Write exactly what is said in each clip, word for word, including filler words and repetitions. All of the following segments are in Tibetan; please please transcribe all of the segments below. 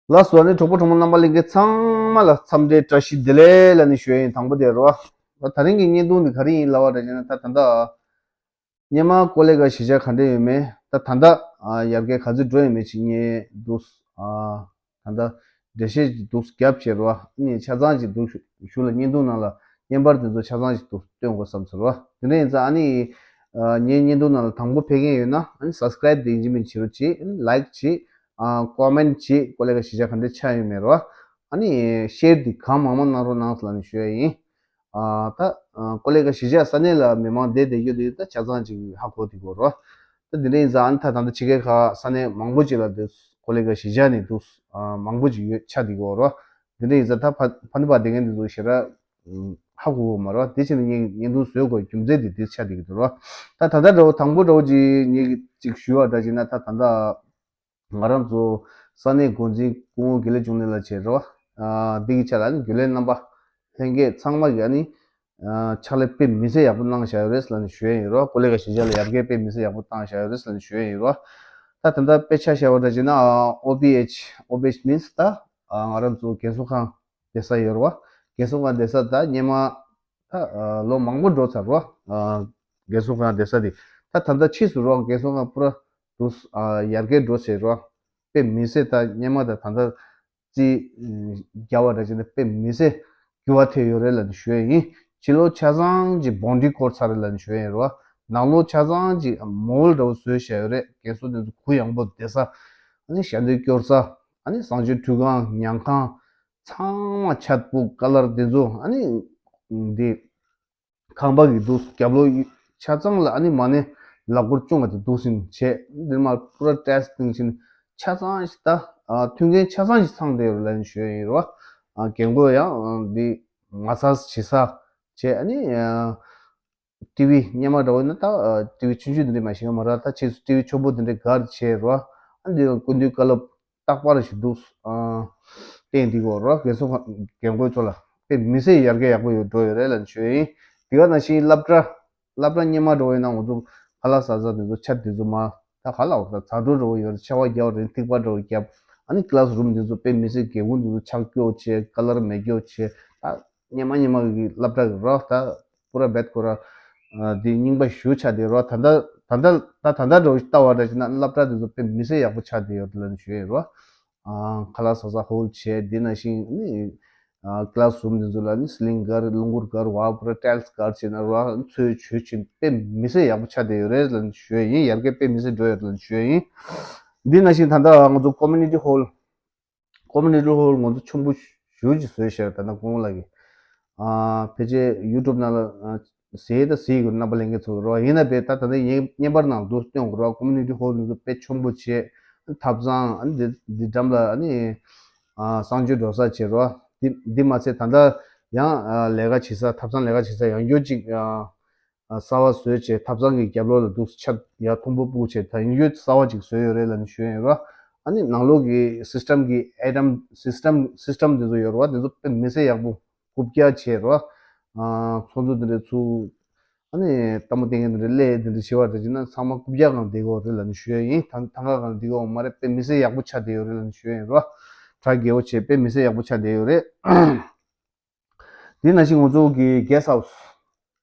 ལགས་སོ། ཨ་ནི་གྲོགས་པོ་གྲོགས་མོ་རྣམ་པ་ལྷན་རྒྱས་ཚང་མ་ལ་འཚམས་འདྲིའི་བཀྲ་ཤིས་བདེ་ལེགས་ལབ་ནས་ཞུ་ཡ་ཡིན། དང་པོ་དེ་རེད་བ། ད་རིང་གི་བརྙན་ཐུང་འདི་ག་རེ་ཡིན་ལབ་པ་འདྲ་བྱས་ན། ད་ད་ལྟ་སྔོན་མ་ཀོ་ལེ་ག་གཞིས་ཆགས་ག་འདྲ་ཡོད་མེད། ད་ད་ལྟ་ཨ་ཡར་རྒྱས་ག་ཚོད་འགྲོ་ཡོད་མེད་ཅིག་ངས་འདུག་ཨ་ད་ལྟ་འགྲེལ་བཤད་ཅིག་འདུག་རྒྱབ་བྱས་རེད་བ། ཨ་ནི་ཆ་ཚང་ཅིག་འདུག་ཞུ་ཞུ་ལ། བརྙན་ཐུང་ནང་ལ་བརྙན་པར་དེ་ཚོ་ཆ་ཚང་ཅིག་འདུག་སྟོན་དགོས་བསམ་ཚོར་བ། དེ་འདྲ་ཡིན་ཙང་ཨ་ནི་ཨ་ངའི་བརྙན་ཐུང་ནང་ལ་དང་པོ་ཕེབས་མཁན་ཡོད་ན། ཨ་ནི་སབ་སི་ཀ་རེབ་དེ་ཡིན་གཅིག་མིན་གཅིག་བྱེད་རོགས་གྱིས། ཨ་ནི་ལའིག་བྱེད། ཨ་ཀོ་མེན་ཊི་བྱེད། ཀོ་ལེ་ག་གཞིས་ཆགས་ག་འདྲ་ཆགས་ཡོད་མེད་རེད་བ། ཨ་ནི་ཤེར་འདི་གང་མང་མང་གནང་རོགས་གནང་ལབ་ནས་ཞུ་ཡ་ཡིན། ཨ་ད་ཨ་ཀོ་ལེ་ག་གཞིས་ཆགས་ས་གནས་ལ་མི་མང་བསྡད་བསྡད་རྒྱུ་དེ་ད་ཆ་ཚང་ཅིག་ཧ་གོ་བསྡད་ཀྱི་ཡོད་རེད། ད་འདི་འདྲ་ཡིན་ཙང་། ཨ་ནི་ད་ད་ལྟ་ཕྱི་རྒྱལ་ཁག་ས་གནས་མང་པོ་ཅིག་ལ་དེ་ཀོ་ལེ་ག་གཞིས་ཆགས་ནས་འདུག་ཨ་མང་པོ་ཅིག་ཡོད་ཆགས་བསྡད་ཀྱི་ཡོད་རེད། འདི་འདྲ་ཡིན་ཙང་ད་ཕ་ཕ་ནི་པ་བསྡད་མཁན་དེ་ཚོ་ཞེ་དྲག་ཧ་གོ་གི་མ་རེད། དེ་བྱས་ནས་ངས་བརྙན་ཐུང་བཟོ་དགོས་རྒྱུ་མཚན་དེ་འདི་ཆགས་བསྡད་ཀྱི་འདུག་རེད། ད་ད་ལྟ་འདྲ་བོ་དང་པོ་འདྲ་བོ་ཅིག་ངས་ཅིག་ཞུ་བ་འདྲ་བྱས་ན། ད་ད་ལྟ་ང་རང་ཚོ་ས་གནས་འགོ་འཛིན་སྐུ་ངོ་དགེ་ལེགས་འབྱུང་གནས་ལགས་བྱས་རེད་བ། ཨ་འདི་གི་ཆ་ལ་ཨ་ནི་རྒྱུན་ལས་རྣམ་པ་ལྷན་རྒྱས་ཚང་མ་གིས་ཨ་ནི་ཨ་ཕྱག་ལས་དཔེ་མི་སྲིད་ཡག་པོ་གནང་བཞག་ཡོད་རེད་ལབ་ནས་ཞུ་ཡ་ཡིན་རེད་བ། ཀོ་ལེ་ག་གཞིས་ཆགས་ལ་ཡར་རྒྱས་དཔེ་མི་སྲིད་ཡག་པོ་བཏང་བཞག་ཡོད་རེད་ལབ་ནས་ཞུ་ཡ་ཡིན་རེད་བ། ད་ད་ལྟ་དཔེ་ཆ་བཞག་པ་འདྲ་བྱས་ན། ཨ་ཨོ་བི་ཨེཆ། ཨོ་བི་ཨེཆ་མིན་སི་ད་ཨ་ང་རང་ཚོ་རྒན་གསོ་ཁང་བསྡད་ས་ཡོད་རེད་བ། རྒན་གསོ་ཁང་བསྡད་ས་ད་སྔོན་མ་ད་ཨ་ལོ་མང་པོ་འགྲོ་ཚར་རེད་བ། ཨ་རྒན་གསོ་ཁང་བསྡད་ས་དེ་ད་ད་ལྟ་ཕྱིས་སུ་རོགས་རྒན་གསོ་ཁང་པུ་ར་འདུག་ཨ་ཡར་རྒྱས་འགྲོ་བྱས་རོགས། དཔེ་མི་སྲིད་ད་སྔོན་མ་དང་ད་ལྟ་རྩིས་རྒྱག་པ་འདྲ་བྱས་ན་དཔེ་མི་སྲིད་འགྱུར་བ་ཐེབས་ཡོད་རེད་ལབ་ནས་ཞུ་ཡ་ཡིན། ཕྱི་ལོགས་ཆ་ཚང་གི་བོན་ཌི་རི་བསྐོར་ཚར་རེད་ལབ་ནས་ཞུ་ཡ་ཡིན་རོགས། ནང་ལོགས་ཆ་ཚང་གི་མོལ་འདྲ་བོ་བཟོས་བཞག་ཡོད་རེད། རྒན་གསོ་དེ་ཚོ་གུ་ཡངས་པོ་བསྡད་ས། ཨ་ནི་ཞལ་འདོན་སྐྱོར་ས། ཨ་ནི་གསང་སྤྱོད་ཁྲུས་ཁང་ཉལ་ཁང་། ཚང་མ་ཆ་སྦུག་ཀ་ལར་དེ་ཚོ། ཨ་ནི་འདི་ཁང་པ་གི་འདུག་རྒྱབ་ལོགས་ཆ་ཚང་ལ་ཨ་ནི་མ་ཎི་ལག་འཁོར་བཅོ་ལྔ་དེ་འདུག་སེ་བྱས། འདི་མ་པུ་ར་ཊེལ་སི་བཏིང་བཞིན་ཆ་ཚང་ཞིག་ད་ཨ་མཐུན་རྐྱེན་ཆ་ཚང་ཞིག་ཚང་བསྡད་ཡོད་རེད་ལབ་ནས་ཞུ་ཡ་ཡིན་རོགས། ཨ་རྒན་རྒོན་ཡང་འདི་མ་སཱཇ་བྱེད་ས་བྱས། ཨ་ནི་ཨ་ཊི་ཝི་སྔོན་མ་འདྲ་བོ་ཡིན་ན་ད་ཨ་ཊི་ཝི་ཆུང་ཆུང་འདི་འདྲ་མ་ཞིག་མ་རེད། ད་ཕྱིས་སུ་ཊི་ཝི་ཆེན་པོ་འདི་འདྲ་སྒར་བྱས་རོགས། ཨ་འདི་སྐུ་མདུན་བཀའ་སློབ་རྟག་པར་ཞིག་འདུག་ཨ་བསྟན་འདི་གོ་རོགས། རྒན་གསོ་ཁང་རྒན་རྒོན་ཚོ་ལ་དཔེ་མི་སྲིད་ཡར་རྒྱས་ཡག་པོ་ཡོད་འགྲོ་ཡོད་རེད་ལབ་ནས་ཞུ་ཡ་ཡིན། དེ་ག་ནང་བཞིན་སློབ་གྲྭ་སློབ་གྲྭ་སྔོན་མ་འདྲ་བོ་ཡིན་ན་ང་ཚོ་ཁ་ལག་ཟ་ས་དེ་ཚོ་ཆ་དེ་ཚོ་མ་ད་ག་ལ་འོ་ད་ཟ་འཕྲོ་འདྲ་བོ་ཡོད་རེད། ཆར་པ་བརྒྱབ་རེད། ཐིགས་པ་འདྲ་བོ་བརྒྱབ། ཨ་ནི་ཀི་ལཱ་སི་རུམ་དེ་ཚོ་དཔེ་མི་སྲིད་སྒེའུ་ཁུང་དེ་ཚོ་ཆག་སྐྱོ་བྱས། ཀ་ལར་མེད་སྐྱོ་བྱས། ད་སྔོན་མ་སྔོན་མ་གི་སློབ་གྲྭ་གི་རོགས་ད། པུ་ར་བེད་ཁོ་ར། ཨ་འདི་རྙིང་པ་ཞེ་པོ་ཆགས་བསྡད་རོགས། ད་ལྟ་ད་ལྟ་ད་ད་ལྟ་འདྲ་བོ་ཞིག་ལྟ་བ་འདྲ་བྱས་ན་སློབ་གྲྭ་དེ་ཚོ་དཔེ་མི་སྲིད་ཡག་པོ་ཆགས་བསྡད་ཡོད་ལབ་ནས་ཞུ་ཡ་ཡིན་རོགས། ཨ་ཁ་ལག་ཟ་ས་ཧོལ་བྱས། དེ་ནང་བཞིན་ནི་ཨ་ཀི་ལཱ་སི་རུམ་དེ་ཚོ་ལ་ནི་སི་ལིང་སྒར། རླུང་འཁོར་སྒར་བ། པུ་ར་ཊེལ་སི་སྒར་བྱས་ན་རོགས། ཚོས་བྱོས་བྱས་དཔེ་མི་སྲིད་ཡག་པོ་ཆགས་བསྡད་ཡོད་རེད་ལབ་ནས་ཞུ་ཡ་ཡིན། ཡར་རྒྱས་དཔེ་མི་སྲིད་འགྲོ་ཡོད་ལབ་ནས་ཞུ་ཡ་ཡིན། དེ་ནང་བཞིན་ད་ལྟ་ང་ཚོ་ཀོ་མུ་ནི་ཊི་ཧོལ། ཀོ་མུ་ནི་ཊི་ཧོལ་ང་ཚོ་ཆེན་པོ་ཞེ་པོ་ཅིག་བཟོས་བཞག་ད་ལྟ་སྐུ་ངོ་ལགས་ཀྱིས། ཨ་ཕལ་ཆེར་ཡུ་ཊུབ་ནང་ལ་ཨ་གཟིགས་ད་གཟིགས་དགོས། རྣམ་པ་ལྷན་རྒྱས་ཚོ་རོགས། ཡིན་ན་བས་ད་ད་ལྟ་བརྙན་བརྙན་པར་ནང་དུ་སྟོན་དགོས་རོགས། ཀོ་མུ་ནི་ཊི་ཧོལ་ང་ཚོ་དཔེ་ཆེན་པོ་བྱས། ཐབ་ཚང་ཨ་ནི་འདི་འདི་འགྲམ་ལ་ཨ་ནི་ཨ་གསང་སྤྱོད་འགྲོ་ས་བྱས་རོགས། འདི་འདི་མ་ཚད་ད་ལྟ་ཡང་ཨ་ལས་ཀ་བྱེད་ས། ཐབ་ཚང་ལས་ཀ་བྱེད་ས་ཡང་བསྐྱར་ཅིག་ཨ་གསར་པ་བཟོས་བྱས། ཐབ་ཚང་གི་རྒྱབ་ལོགས་ལ་འདུག་ཆ་ཡ་མཐོན་པོ་སྤུ་བྱས། ད་ཡིན་རྒྱུ་གསར་པ་ཅིག་བཟོས་ཡོད་རེད་ལབ་ནས་ཞུ་ཡ་ཡིན་རོགས། ཨ་ནི་ནང་ལོགས་ཀྱི་སི་སི་ཊམ་གྱི་ཨེ་ཊམ་སི་སི་ཊམ་སི་སི་ཊམ་དེ་ཚོ་ཡོད་རེད་བ། དེ་ཚོ་དཔེ་མི་སྲིད་ཡག་པོ་རྐུབ་བཀྱག་བྱས་རོགས། ཨ་ཚོགས་འདུ་དེ་འདྲ་ཚུགས། ཨ་ནི་ལྟད་མོ་བལྟས་མཁན་དེ་འདྲ་སླེབས། དེ་འདྲ་བྱེད་པ་འདྲ་བྱས་ན་ཚང་མ་རྐུབ་བཀྱག་སྒང་བསྡད་ཀྱི་ཡོད་རེད་ལབ་ནས་ཞུ་ཡ་ཡིན། ཐང་ཐང་ཀ་སྒང་བསྡད་ཀྱི་ཡོད་མ་རེད། དཔེ་མི་སྲིད་ཡག་པོ་ཆགས་བསྡད་ཡོད་རེད་ལབ་ནས་ཞུ་ཡ་ཡིན་རོགས། གྲ་རྒྱས་པོ་བྱས། དཔེ་མི་སྲིད་ཡག་པོ་ཆགས་བསྡད་ཡོད་རེད། དེ་ནང་བཞིན་ང་ཚོ་གི་གེ་སི་ཊི་ཧའུ་སི།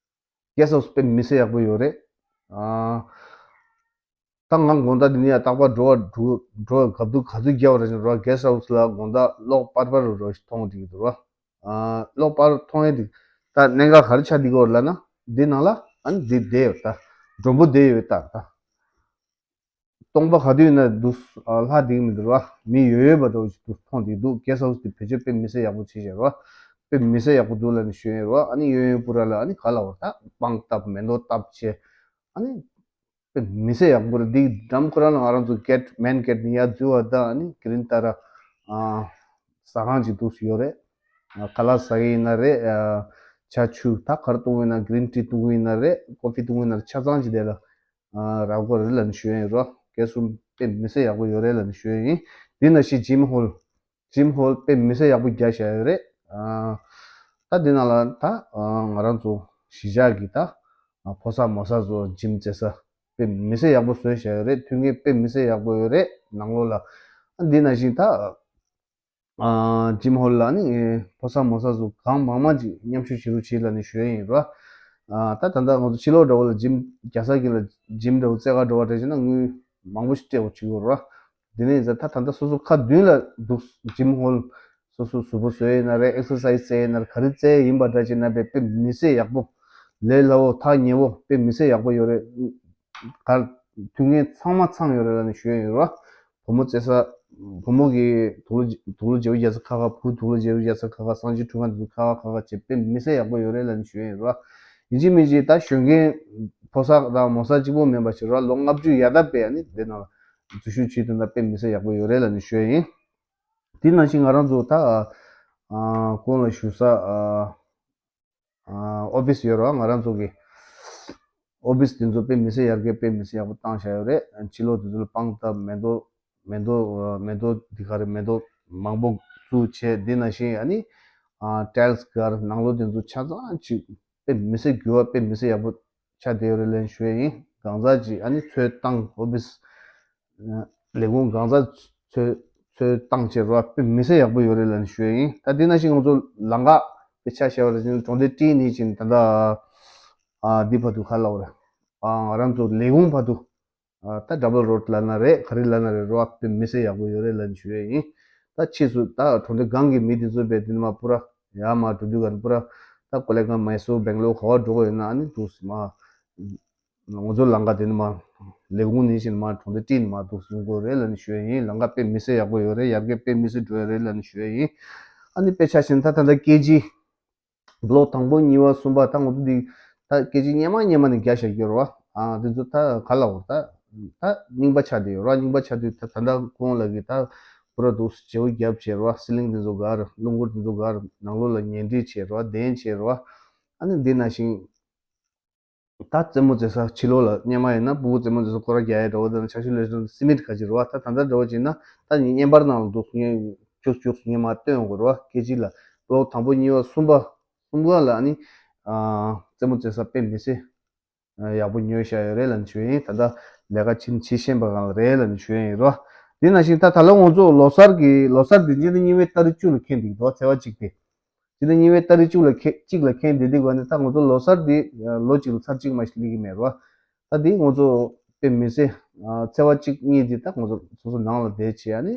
གེ་སི་ཊི་ཧའུ་སི་དཔེ་མི་སྲིད་ཡག་པོ་ཡོད་རེད། ཨ་ད་ང་དགོང་དག་འདི་ནས་ཡང་རྟག་པར་འགྲོ་བ་འགྲོ་འགྲོ་བའི་སྐབས་དུས་ག་ཚོད་རྒྱབ་པ་རེད་ཟེར་ན་རོགས། གེ་སི་ཊི་ཧའུ་སི་ལ་དགོང་དག་གློག་པར་པར་རུ་རོ་ཞིག་མཐོང་འགྲིག་གི་འདུག་རོ། ཨ་གློག་པར་མཐོང་ཡས་འདི་ད་གནད་འགག་ག་རེ་ཆགས་འདི་གོ་ལབ་ན། འདི་ནང་ལ་ཨ་ནི་འདི་བསྡད་ཡོད་ད། མགྲོན་པོ་བསྡད་ཡོད་ད་ད། སྟོང་པ་ག་དུས་ཡིན་ན་འདུག་ཨ་ལྷག་བསྡད་ཀྱི་མི་འདུག་རོ། མི་ཡོད་ཡོད་པ་འདྲ་བོ་ཞིག་འདུག་མཐོང་འདི་འདུག་གེ་སི་ཊི་ཧའུ་སི་འདི་བེད་སྤྱོད་དཔེ་མི་སྲིད་ཡག་པོ་བྱེད་བཞག་རོ། དཔེ་མི་སྲིད་ཡག་པོ་འདུག་ལབ་ནས་ཞུ་ཡས་རོ། ཨ་ནི་གཡས་གཡོན་པུ་ར་ལ་ཨ་ནི་ག་ལབ་དགོས་རེད་ད། སྤང་བཏབ། མེ་ཏོག་བཏབ་བྱས། ཨ་ནི་དཔེ་མི་སྲིད་ཡག་པོ་རེད། འདི་འགྲམ་ཁོ་རང་ལ་ང་རང་ཚོ་གེ་ཊི་མེན་གེ་ཊི་ནས་ཡར་འཛུལ་བ་དང་། ཨ་ནི་གི་རིན་ཏ་ར་ཨ་ཟ་ཁང་ཅིག་འདུག་ཡོད་རེད། ཨ་ཁ་ལག་ཟ་གི་ཡིན་ན་རེད། ཨ་ཆ་ཆུ་ད་ག་རེ་འཐུང་གི་ཡིན་ན། གི་རིན་ཊི་འཐུང་གི་ཡིན་ན་རེད། ཀོ་ཕི་འཐུང་གི་ཡིན་ན་རེད། ཆ་ཚང་ཅིག་དེ་ལ་ཨ་རག་གི་རེད་ལབ་ནས་ཞུ་ཡ་ཡིན་རོ། གེ་སི་ཊི་ཧའུ་སི་དཔེ་མི་སྲིད་ཡག་པོ་ཡོད་རེད་ལབ་ནས་ཞུ་ཡ་ཡིན། འདི་ནང་བཞིན་ཇིམ་ཧོལ། ཇིམ་ཧོལ་དཔེ་མི་སྲིད་ཡག་པོ་རྒྱག་བཞག་ཡོད་རེད། ཨ་ད་འདི་ནང་ལ་ད་ཨ་ང་རང་ཚོ་གཞིས་ཆགས་ཀྱི་ད་ཨ་ཕོ་གསར་མོ་གསར་ཚོ་ཇིམ་རྩེ་ས་དཔེ་མི་སྲིད་ཡག་པོ་བཟོས་བཞག་ཡོད་རེད། མཐུན་རྐྱེན་དཔེ་མི་སྲིད་ཡག་པོ་ཡོད་རེད་ནང་ལོགས་ལ། ཨ་འདི་ནང་བཞིན་ད་ ཨ་ཇིམ་ཧོལ་ལ་ནི་ཕོ་གསར་མོ་གསར་ཚོ་གང་མང་མང་ཅིག་མཉམ་ཞུགས་བྱེད་རོགས་བྱེད་ལབ་ནས་ཞུ་ཡ་ཡིན་རོ། ཨ་ད་ད་ལྟ་ང་ཚོ་ཕྱི་ལོགས་འདྲ་བོ་ལ་ཇིམ་རྒྱག་ས་གི་ལ་ཇིམ་འདྲ་བོ་རྩེ་ག་འགྲོ་བ་འདྲ་བྱས་ན་དངུལ་མང་པོ་ཞིག་སྤྲད་དགོས་བྱེད་དགོས་རོ། དེ་ནས་ད་ད་ལྟ་སོ་སོ་ཁ་མདུན་ལ་འདུག་ཇིམ་ཧོལ། སོ་སོ་གཟུགས་པོ་བཟོས་ཡིན་ན་རེད། ཨེག་སར་སའི་ཛི་བྱས་ཡིན་ན་རེད། ག་རེ་བྱས་ཡིན་པ་འདྲ་བྱས་ན་དཔེ་དཔེ་མི་སྲིད་ཡག་པོ། ལས་སླ་བོ་ཐག་ཉེ་བོ་དཔེ་མི་སྲིད་ཡག་པོ་ཡོད་རེད། ག་དུས་ངན་ཚང་མ་ཚང་ཡོད་རེད་ལབ་ནས་ཞུ་ཡ་ཡིན་རོ། བུ་མོ་བཙལ་ས། བུ་མོ་གི་དུག་ལོག་དུག་ལོག་བརྗེ་པོ་རྒྱག་ས་ཁག་ཁག་བུ་དུག་ལོག་བརྗེ་པོ་རྒྱག་ས་ཁག་ཁག་གསང་སྤྱོད་ཁྲིམས་ཁང་དེ་ཚོ་ཁག་ཁག་ཁག་ཁག་བྱས་དཔེ་མི་སྲིད་ཡག་པོ་ཡོད་རེད་ལབ་ནས་ཞུ་ཡ་ཡིན་རོ། ཡིན་གཅིག་མིན་གཅིག་ད་གཞོན་སྐྱེས་ཕོ་གསར་དང་མོ་གསར་གཅིག་པོ་མིན་པ་བྱས་རོ། ལོ་ལྔ་བཅུ་ཡར་ད་དཔེ་ཡ་ནི་དེ་ནང་ལ་འཛུལ་ཞུགས་བྱེད་དུས་ན་དཔེ་མི་སྲིད་ཡག་པོ་ཡོད་རེད་ལབ་ནས་ཞུ་ཡ་ཡིན། དེ་ནང་བཞིན་ང་རང་ཚོ་ད་ཨ་གོང་ལ་ཞུ་ས་ཨ་ཨ་ཨོ་ཕིས་ཡོད་རེད་བ། ང་རང་ཚོ་གི་ཨོ་ཕིས་དེ་ཚོ་དཔེ་མི་སྲིད་ཡར་རྒྱས་དཔེ་མི་སྲིད་ཡག་པོ་བཏང་བཞག་ཡོད་རེད། ཕྱི་ལོགས་དེ་ཚོ་ལ་པང་བཏབ། མེ་ཏོག་མེ་ཏོག་མེ་ཏོག་འདི་ག་རེ་མེ་ཏོག་མང་པོ་བཙུགས་བྱས། དེ་ནང་བཞིན་ཨ་ནི་ཨ་ཊའིལ་སི་སྒར་ནང་ལོགས་དེ་ཚོ་ཆ་ཚང་ཅིག་དཔེ་མི་སྲིད་འགྱུར་བ་དཔེ་མི་སྲིད་ཡག་པོ་ཆགས་བསྡད་ཡོད་རེད་ལབ་ཞུ་ཡ་ཡིན། གང་ཟག་ཅིག་ཨ་ནི་འཚོལ་སྟངས་ཨོ་ཕིས་ལས་ཁུངས་གང་ཟག་འཚོལ་འཚོལ་སྟངས་བྱས་རོགས་དཔེ་མི་སྲིད་ཡག་པོ་ཡོད་རེད་ལབ་ནས་ཞུ་ཡ་ཡིན། ད་དེ་ནང་བཞིན་ང་ཚོ་ལམ་ཁ་དཔེ་ཆ་བཞག་པ་རེད་ཅིང་གྲོང་སྡེ་ཊི་ནི་ཅིང་ད་ལྟ་ཨ་འདི་བར་དུ་ག་ལབ་རེད། ཨ་ང་རང་ཚོ་ལས་ཁུངས་བར་དུ་ཨ་ད་ཌབ་བལ་རོཌ་ལབ་ན་རེད། ག་རེ་ལབ་ན་རེད། རོགས་དཔེ་མི་སྲིད་ཡག་པོ་ཡོད་རེད་ལབ་ནས་ཞུ་ཡ་ཡིན། ད་ཕྱིས་སུ་ད་གྲོང་སྡེ་སྒང་གི་མི་དེ་ཚོ་དཔེ་དེ་ནི་མ་པུ་ར་ཡར་མར་འགྲོ་དུས་ག་རེ་པུ་ར་ད་ཀོ་ལེ་གྷལ་མའི་སོར་སྦེང་ལོར་ག་བ་འགྲོ་དགོས་ཡོད་ན་ཨ་ནི་འདུག་སེ་མ། ང་ཚོ་ལམ་ཁ་དེ་ནི་མ་ལས་ཁུངས་ནས་བཞིན་མ་གྲོང་སྡེ་ཊི་ནི་མ་འདུག་སེ་ཡོང་གི་རེད་ལབ་ནས་ཞུ་ཡ་ཡིན། ལམ་ཁ་དཔེ་མི་སྲིད་ཡག་པོ་ཡོད་རེད། ཡར་རྒྱས་དཔེ་མི་སྲིད་འགྲོ་ཡ་རེད་ལབ་ནས་ཞུ་ཡ་ཡིན། ཨ་ནི་དཔེ་ཆ་བཞག་ན་ད་ད་ལྟ་ཀེ་ཇི་བློག་དང་པོ་གཉིས་པ་གསུམ་པ་ད་ང་ཚོ་འདི་ད་ཀེ་ཇི་སྔོན་མ་སྔོན་མ་ནས་རྒྱག་བཞག་གི་ཡོད་རེད་བ། ཨ་དེ་ཚོ་ད་ག་ལ་འོར་ད་ད་རྙིང་པ་ཆགས་བསྡད་ཡོད་རེད་བ། རྙིང་པ་ཆགས་དུས་ད་ད་ལྟ་ཁོང་ལ་གི་ད་པུ་ར་འདུག་སེ་བརྗེ་པོ་རྒྱབ་བྱས་རེད་བ། སི་ལིང་དེ་ཚོ་ག་རེ་རླུང་འཁོར་དེ་ཚོ་ག་རེ་ནང་ལོགས་ལ་ཉལ་ཁྲི་བྱས་རེད་བ། གདན་བྱས་རེད་བ། ཨ་ནི་འདི་ནང་བཞིན། ད་རྩེད་མོ་རྩེ་ས་ཕྱི་ལོགས་ལ་སྔོན་མ་ཡིན་ན་སྤུ་གུ་རྩེད་མོ་རྩེ་ས་སྐོར་ར་རྒྱག་ཡ་འདྲ་བོ་དང་ཆར་ཆུ་ལས་སི་མིད་ག་ཅིག་རེད་བ། ད་ད་ལྟ་འདྲ་བོ་བྱས་ན་ད་ནི་བརྙན་པར་ནང་ལ་འདུག་སེ་ངས་ཅུག་ཅུག་སེ་ངས་མར་སྟོན་དགོས་རེད་བ། སྐད་ཅིག་ལ་ལོ་དང་པོ་གཉིས་པ་གསུམ་པ་གསུམ་པ་ལ་ནི་ཨ་རྩེད་མོ་རྩེ་ས་དཔེ་མི་སྲིད་ཡག་པོ་ཉོས་བཞག་ཡོད་རེད་ལབ་ནས་ཞུ་ཡ་ཡིན། ད་ལྟ་ལས་ཀ་ཕྱིན་ཕྱིན་ཤེས་པ་གང་ལ་རེད་ལབ་ནས་ཞུ་ཡ་ཡིན་རོ། དེ་ནང་བཞིན་ད་ད་ལོ་ང་ཚོ་ལོ་གསར་གྱི་ལོ་གསར་འདི་ཕྱི་ཟླ་གཉིས་པའི་ཏ་རིག་བཅུ་ལ་འཁེལ་འདུག་འདུག་ཚེས་པ་གཅིག་དེ། ཕྱི་ཟླ་གཉིས་པའི་ཏ་རིག་བཅུ་ལ་འཁེལ་གཅིག་ལ་འཁེལ་འདི་འདི་ག་ནི་ད་ང་ཚོ་ལོ་གསར་འདི་ལོ་གཅིག་ལ་ཚར་གཅིག་མ་ཞིག་སླེབས་ཀྱི་མེད་རོ། ད་འདི་ང་ཚོ་དཔེ་མི་སྲིད། ཚེས་པ་གཅིག་གཉིས་འདི་ད་ང་ཚོ་སོ་སོ་ནང་ལ་བསྡད་བྱས་ཨ་ནི་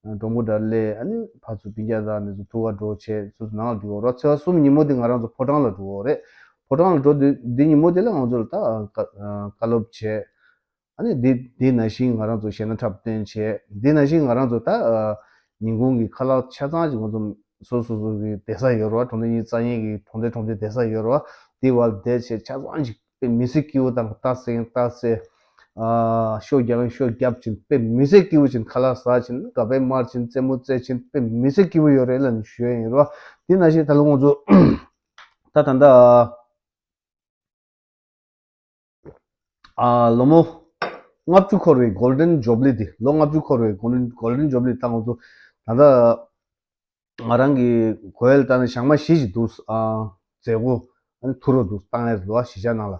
མགྲོན་པོ་འདྲ་སླེབས། ཨ་ནི་ཕར་ཚུར་སྤུན་ཀྱག་དང་འདི་ཚོ་ཐུག་ག་འགྲོ་བྱས་སོ་སོ་ནང་ལ་འགྲོ་གི་རོ། ཚེས་པ་གསུམ་ཉིན་མོ་འདི་ང་རང་ཚོ་ཕོ་བྲང་ལ་འགྲོ་གི་རེད། ཕོ་བྲང་ལ་འགྲོ་དུས་འདི་ཉིན་མོ་འདི་ལ་ང་ཚོ་ལ་ད་བཀའ་སློབ་བྱས། ཨ་ནི་འདི་འདི་ནང་བཞིན་ང་རང་ཚོ་གཞས་སྣ་འཁྲབ་སྟོན་བྱས། འདི་ནང་བཞིན་ང་རང་ཚོ་ད་ཨ་ཉིན་གུང་གི་ཁ་ལག་ཆ་ཚང་ཅིག་ང་ཚོ་སོ་སོ་སོ་གི་བསྡད་ས་ཡོད་རེད་བ། གྲོང་སྡེ་གཉིས་རྩ་གཉིས་ཀྱི་གྲོང་སྡེ་གྲོང་སྡེ་བསྡད་ས་ཡོད་རེད་བ། དེ་བར་བསྡད་བྱས་ཆ་ཚང་ཅིག་དཔེ་མི་སྲིད་སྐྱིད་པོ་དང་རྟགས་གསལ་རྟགས་གསལ། ཨ་ཤོ་རྒྱག་ཤོ་རྒྱབ་ཅིང་དཔེ་མི་སྲིད་སྐྱིད་པོ་ཅིང་ཁ་ལག་ཟ་ཅིང་ག་པའི་དམར་ཅིང་རྩེད་མོ་རྩེ་ཅིང་དཔེ་མི་སྲིད་སྐྱིད་པོ་ཡོད་རེད་ལབ་ནས་ཞུ་ཡ་ཡིན་རེད་བ། དེ་ནང་བཞིན་ད་ལོ་ང་ཚོ་ད་ད་ལྟ། ཨ་ལོ་མོ་ལྔ་བཅུ་འཁོར་བའི་གོལ་ཌན་ཇོབ་ལི་དེ། ལོ་ལྔ་བཅུ་འཁོར་བའི་གོལ་ཌན་གོལ་ཌན་ཇོབ་ལི་ད་ང་ཚོ་ད་ལྟ་ང་རང་གི་གོ་ཡལ་ལྟར་ན་ཞག་མ་བཞི་ཞིག་འདུག་ཨ་མཛད་སྒོ་ཨ་ནི་ཐུག་རོགས་འདུག་བཏང་ཡ་རེད་བ། གཞིས་ཆགས་ནང་ལ་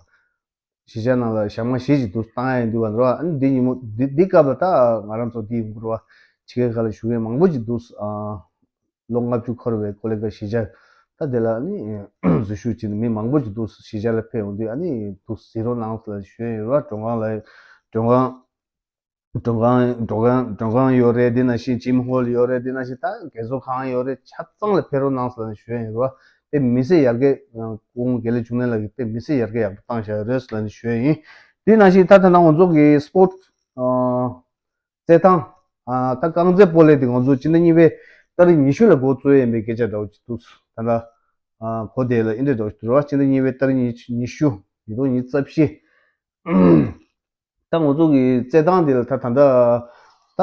གཞིས་ཆགས་ནང་ལ་ཞག་མ་བཞི་ཞིག་འདུག་བཏང་ཡ་ཡིན་འདུག་བ་རེད་བ། ཨ་ནི་འདི་ཉིན་མོ་འདི་འདི་སྐབས་ལ་ད་ང་རང་ཚོ་འདི་ཡོང་གི་རེད་བ། ཕྱི་རྒྱལ་ཁག་ལ་བཞུགས་མཁན་མང་པོ་ཞིག་འདུག་ཨ། ལོ་ལྔ་བཅུ་འཁོར་བའི་ཀོ་ལེ་གྷལ་གཞིས་ཆགས་ད་དེ་ལ་ནི་འཛུལ་ཞུགས་བྱས་ནས་མི་མང་པོ་ཞིག་འདུག་གཞིས་ཆགས་ལ་ཕེབས་ཡོང་དུས་ཨ་ནི་འདུག་གཟིགས་རོགས་གནང་ལབ་ཞུ་ཡ་ཡོད་རེད་བ། མགྲོན་ཁང་ལ་མགྲོན་ཁང་མགྲོན་ཁང་མགྲོན་ཁང་མགྲོན་ཁང་ཡོད་རེད། དེ་ནང་བཞིན་ཇིམ་ཧོལ་ཡོད་རེད། དེ་ནང་བཞིན་ད་རྒས་གསོ་ཁང་ཡོད་རེད། ཆ་ཚང་ལ་ཕེབས་རོགས་གནང་ལབ་ཞུ་ཡ་ཡོད་རེད་བ། དཔེ་མི་སྲིད་ཡར་རྒྱས་ཨ་སྐུ་ངོ་དགེ་ལེགས་འབྱུང་གནས་ལགས་ཀྱིས་དཔེ་མི་སྲིད་ཡར་རྒྱས་ཡག་པོ་བཏང་བཞག་ཡོད་རེད་ལབ་ནས་ཞུ་ཡ་ཡིན། དེ་ནང་བཞིན་ད་ད་ལྟ་ང་ཚོ་གི་སི་པོར་ཊི་ཨ། རྩེད་ཐང་། ཨ་ད་རྐང་རྩེད་སྤོ་ལོ་དེ་ང་ཚོ་སྤྱི་ཟླ་གཉིས་པའི་ཏ་རིག་ཉི་ཤུ་ལ་འགོ་བཙུགས་ཡས་མེད་སྐད་ཆ་འདྲ་བོ་ཅིག་འདུག་ད་ལྟ་ཨ་གོ་བདེ་ལ་ཨིན་འདྲ་འདྲ་བོ་ཅིག་འདུག་ར། སྤྱི་ཟླ་གཉིས་པའི་ཏ་རིག་ཉི་ཉི་ཤུ་ཉིས་སྟོང་ཉི་ཤུ་རྩ་བཞི། ད་ང་ཚོ་གི་རྩེད་ཐང་དེ་ལ་ད་ད་ལྟ་ད་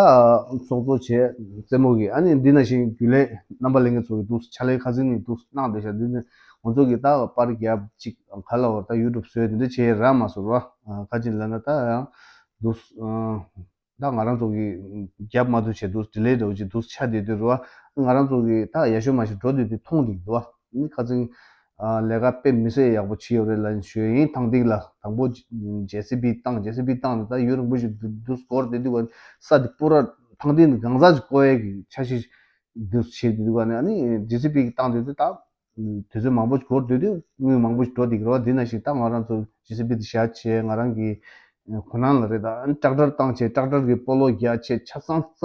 ཚོགས་གཙོ་བྱས་རྩེད་མོ་གི་ཨ་ནི་འདི་ནང་བཞིན་རྒྱུན་ལས་རྣམ་པ་ལྷན་རྒྱས་ཚོ་གི་འདུག་ཕྱག་ལས་ཁ་སང་ནས་འདུག་གནང་བསྡད་ཤག་འདི་ནི་ང་ཚོ་གི་ད་པར་རྒྱབ་ཅིག་ག་ལ་བར་ད་ཡུ་ཊུབ་བཟོས་འདི་འདྲ་བྱས་རག་མ་སོང་ར། ཁ་ཅིག་ལ་ན་ད་ཡང་འདུག་ད་ང་རང་ཚོ་གི་རྒྱབ་མ་ཐུབ་བྱས་འདུག་ཌི་ལེ་འདྲ་བོ་ཅིག་འདུག་ཆགས་བསྡད་དུས་རེད་བ། ང་རང་ཚོ་གི་ད་ཡག་ཤོས་མ་ཤོས་འགྲོ་དུས་དེ་མཐོང་བསྡད་འདུག་བ། ནི་ཁ་ཚིག་ཨ་ལས་ཀ་དཔེ་མི་སྲིད་ཡག་པོ་བྱས་ཡོད་རེད་ལབ་ཞུ་ཡ་ཡིན། ཐང་སྟེང་ལ་དང་པོ་ཇེ་སི་བི་བཏང་། ཇེ་སི་བི་བཏང་ནས་ད་ཡུན་རིང་པོ་ཞིག་འདུག་འདུག་འགོར་བསྡད་དུས་ས་དེ་པུ་ར་ཐང་སྟེང་དུ་གང་ཟག་ཅིག་བཀོད་ཡས་ཀྱི་འཆར་གཞི་ འདུག་བྱེད་དུས་ག་ནས་ཨ་ནི་ཇི་སི་པི་གི་བཏང་དུས་དེ་ད་དུས་ཚོད་མང་པོ་འགོར་དུས་དུས་དངུལ་མང་པོ་ཞིག་འགྲོ་བསྡད་ཀྱི་རེད་བ། འདི་ནང་བཞིན་ད་ང་རང་ཚོ་ཇི་སི་པི་དེ་བཞག་བྱས་ང་རང་གི་ཁོ་ནང་ལ་རེད། ད་ཨ་ནི་ཊེག་ཊར་བཏང་བྱས་ཊེག་ཊར་གི་སྤོ་ལོ་རྒྱག་བྱས་ཆ་ཚང་རྩ་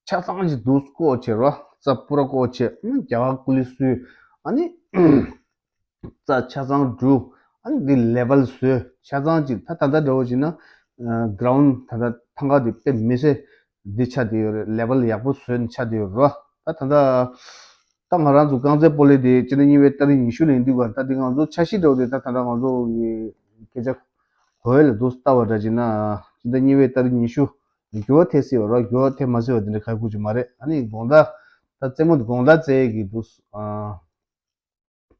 ཆ་ཚང་ཅིག་འདུག་བཀོག་བྱས་རོ། རྩ་པུ་ར་བཀོག་བྱས། ཨ་ནི་རྒྱ་གར་ཀུ་ལི་སུའི་ཨ་ནི་རྩ་ཆ་ཚང་འབྲུ། ཨ་ནི་འདི་ལེ་བལ་བཟོས་ཆ་ཚང་ཅིག་ད་ད་ལྟ་འདྲ་བོ་བྱས་ན་གྷ་རའུན་ཌི་ད་ལྟ་ཐང་ག་འདི་དཔེ་མི་སྲིད་འདི་ཆགས་བསྡད་ཡོད་རེད། ལེ་བལ་ཡག་པོ་བཟོས་ནས་ཆགས་བསྡད་ཡོད་རེད་རོ། ད་ད་ལྟ་ད་ང་རང་ཚོ་རྐང་རྩེད་སྤོ་ལོ་དེ་སྤྱི་ཟླ་གཉིས་པའི་ཏ་རིག་ཉི་ཤུ་ལ་ཡིན་དུས་ག་ད་འདི་ང་ཚོ་འཆར་གཞི་འདྲ་བོ་དེ་ད་ད་ལྟ་ང་ཚོ་གི་སྐད་ཆ་གོ་ཡ་ལ་འདུག་ལྟ་བ་འདྲ་བྱས་ན་སྤྱི་ཟླ་གཉིས་པའི་ཏ་རིག་ཉི་ཤུ་འགྱུར་བ་ཐེབས་སྲིད་པ་རེད། འགྱུར་བ་ཐེབས་མ་སྲིད་པ་དེ་འདྲ་ཁག་པོ་ཅིག་མ་རེད། ཨ་ནི་དགོང་དག་ད་རྩེད་མོ་དེ་དགོང་དག་རྩེ་ཡས་ཀྱི་འདུག་ཨ་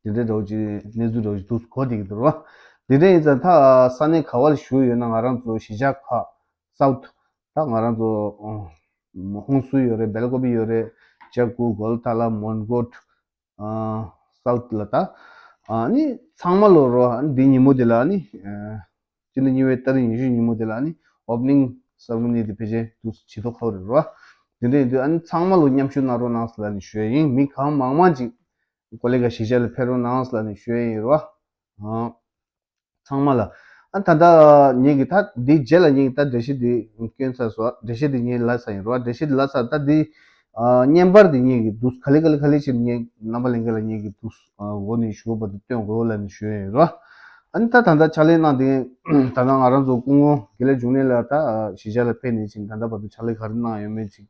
དེ་འདྲ་འདྲ་བོ་ཅིག་གནས་ཚུལ་འདྲ་བོ་ཅིག་འདུག་གོ་བསྡད་ཀྱི་འདུག་ར། དེ་འདྲ་ཡིན་ཙང་ད་ས་གནས་ག་བ་ལ་བཞུགས་ཡོད་ན་ང་རང་ཚོ་གཞིས་ཆགས་ཁག་སའུ་ཐི་ད་ང་རང་ཚོ་ཧུན་སུར་ཡོད་རེད། སྦེལ་ཀོབ་ཡོད་རེད། ཅ་ཀུ་གོལ་ཐ་ལ་མོན་གྷོ་སའུ་ཐི་ལ་ད་ཨ་ནི་ཚང་མ་ལོ་རོ། ཨ་ནི་འདི་ཉིན་མོ་དེ་ལ་ཨ་ནི་སྤྱི་ཟླ་གཉིས་པའི་ཏ་རིག་ཉི་ཤུ་ཉིན་མོ་དེ་ལ་ཨ་ནི་ཨོ་པ་ནིང་སེ་རེ་མོ་ནི་དེ་ཕལ་ཆེར་འདུག་བྱེད་དོ་ཁོ་རེད་རོ། དེ་འདྲ་ཡིན་དུས་ཨ་ནི་ཚང་མ་ལོ་མཉམ་ཞུགས་གནང་རོགས་གནང་ཟེར་ལབ་ནས་ཞུ་ཡ་ཡིན། མི་གང་མང་མང་ཅིག་ཀོ་ལི་གྷལ་གཞིས་ཆགས་ལ་ཕེབས་རོགས་གནང་ཟེར་ལབ་ནས་ཞུ་ཡ་ཡིན་རོ། ཨ། ཚང་མ་ལ། ཨ་ད་ལྟ་ངེད་ཀྱི་ད་འདི་རྗེས་ལ་ངེད་ཀྱི་ད་འགྲེལ་བཤད་འདི་སྐྱོན་ཚར་སོང་། འགྲེལ་བཤད་འདི་ངས་ལབ་ཚར་ཡིན་རོ། འགྲེལ་བཤད་འདི་ལབ་ཚར། ད་འདི་ཨ་བརྙན་པར་འདི་ངེད་ཀྱི་འདུག་ག་ལེ་ག་ལེ་ག་ལེ་བྱས་ངས་རྣམ་པ་ལྷན་རྒྱས་ལ་ངེད་ཀྱི་འདུག་ཨ་འོ་ནས་ཞུ་བ་དེ་སྟོན་དགོས་ལབ་ནས་ཞུ་ཡ་ཡིན་རོ། ཨ་ནི་ད་ད་ལྟ་ཕྱག་ལས་གནང་དེ་ད་ལྟ་ང་རང་ཚོ་སྐུ་ངོ་དགེ་ལེགས་འབྱུང་གནས་ལགས་ད་གཞིས་ཆགས་ལ་ཕེབས་ནས་ཅིག་ད་ལྟ་བར་དུ་ཕྱག་ལས་ག་རེ་གནང་ཡོད་མེད་ཅིག་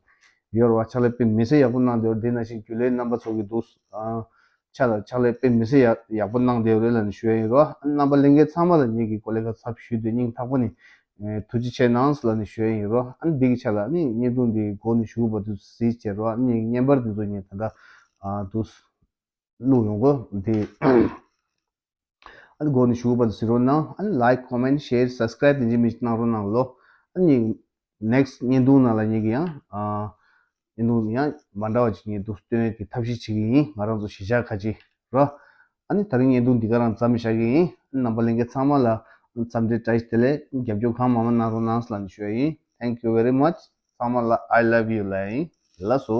ཡོད་རེད་བ། ཕྱག་ལས་དཔེ་མི་སྲིད་ཡག་པོ་གནང་བསྡད་ཡོད་རེད། དེ་ནང་བཞིན་རྒྱུན་ལས་རྣམ་པ་ཚོ་གི་འདུག་ཨ། ཕྱག་ལ་ཕྱག་ལས་དཔེ་མི་སྲིད་ཡག་ཡག་པོ་གནང་བསྡད་ཡོད་རེད་ལབ་ནས་ཞུ་ཡ་ཡིན་རོ། ཨ་རྣམ་པ་ལྷན་རྒྱས་ཚང་མ་ལ་ངེད་ཀྱི་ཀོ་ལེ་ཁ་ཚབ་ཞུས་ཏེ་སྙིང་ཐག་པ་ནས་ཨེ་ཐུགས་རྗེ་ཆེ་གནང་ལབ་ནས་ཞུ་ཡ་ཡིན་རོ། ཨ་འདི་གི་ཆ་ལ་ཨ་ནི་བརྙན་ཐུང་འདི་འགོ་ནས་གཞུག་བར་དུ་གཟིགས་བྱས་རོ། ཨ་ནི་བརྙན་པར་འདི་ཚོ་ངས་ད་ལྟ་ཨ་འདུག་བླུགས་ཡོང་གོ་འདི། ཨ་ནི་འགོ་ནས་གཞུག་བར་དུ་གཟིགས་རོགས་གནང་། ཨ་ནི་ལའིཀ་ཀོ་མེན་ཤེར་སབ་སི་ཀ་རའིབ་དེ་འཇིགས་མེད་ཅིག་གནང་རོགས་གནང་ལོ། ཨ་ནི་ནེག་སི་ཊི་བརྙན་ཐུང་ནང་ལ་ངེད་ཀྱི་ཡང་ཨ་བརྙན་ཐུང་ཡང་མ་འདྲ་བ་ཅིག་ངེད་འདུག་སྟོན་ཡས་ཀྱི་ཐབས་ཤེས་བྱེད་ཀྱི་ཡིན། ང་རང་ཚོ་གཞིས་ཆགས་ཁ་ཅིག་རོ། ཨ་ནི་ད་རིང་བརྙན་ཐུང་འདི་ག་རང་མཚམས་བཞག་གི་ཡིན། ཨ་ནི་རྣམ་པ་ལྷན་རྒྱས་ཚང་མ་ལ་འཚམས་འདྲི་བཀྲ་ཤིས་བདེ་ལེགས། རྒྱབ་སྐྱོར་གང་མང་མང་གནང་རོགས་གནང་ལབ་ནས་ཞུ་ཡ་ཡིན། Thank you very much. ཚང་མ་ལ་I love you ལབ་ཡ་ཡིན། ལགས་སོ།